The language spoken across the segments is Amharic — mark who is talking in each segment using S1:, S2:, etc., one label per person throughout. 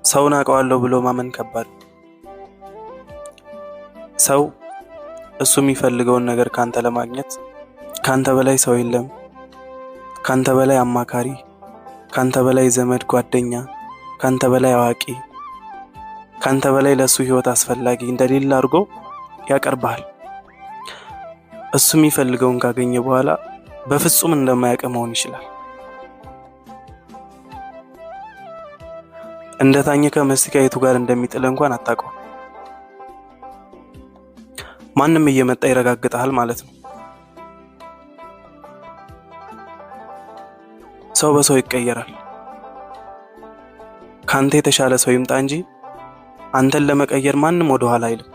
S1: ሰውን አውቀዋለሁ ብሎ ማመን ከባድ ነው። ሰው እሱ የሚፈልገውን ነገር ካንተ ለማግኘት ካንተ በላይ ሰው የለም፣ ካንተ በላይ አማካሪ፣ ካንተ በላይ ዘመድ ጓደኛ፣ ካንተ በላይ አዋቂ፣ ካንተ በላይ ለእሱ ሕይወት አስፈላጊ እንደሌለ አድርጎ ያቀርብሃል። እሱ የሚፈልገውን ካገኘ በኋላ በፍጹም እንደማያውቅ መሆን ይችላል። እንደ ታኘከ መስቲካ የቱ ጋር እንደሚጥል እንኳን አታውቀውም። ማንም እየመጣ ይረጋግጥሃል ማለት ነው። ሰው በሰው ይቀየራል። ካንተ የተሻለ ሰው ይምጣ እንጂ አንተን ለመቀየር ማንም ወደ ኋላ አይልም።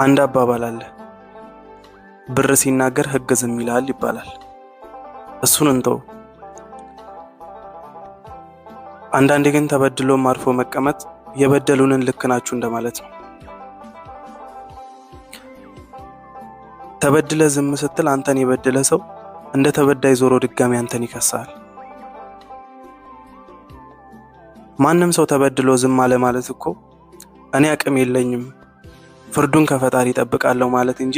S1: አንድ አባባል አለ፣ ብር ሲናገር ሕግ ዝም ይላል ይባላል። እሱን እንተው። አንዳንዴ ግን ተበድሎም አርፎ መቀመጥ የበደሉንን ልክ ናችሁ እንደማለት ነው። ተበድለ ዝም ስትል አንተን የበደለ ሰው እንደ ተበዳይ ዞሮ ድጋሚ አንተን ይከሳል። ማንም ሰው ተበድሎ ዝም አለ ማለት እኮ እኔ አቅም የለኝም ፍርዱን ከፈጣሪ እጠብቃለሁ ማለት እንጂ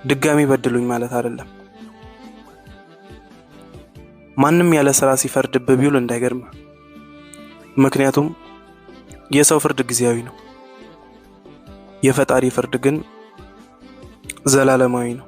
S1: ድጋሚ በድሉኝ ማለት አይደለም። ማንም ያለ ስራ ሲፈርድብህ ቢውል እንዳይገርም። ምክንያቱም የሰው ፍርድ ጊዜያዊ ነው፣ የፈጣሪ ፍርድ ግን ዘላለማዊ ነው።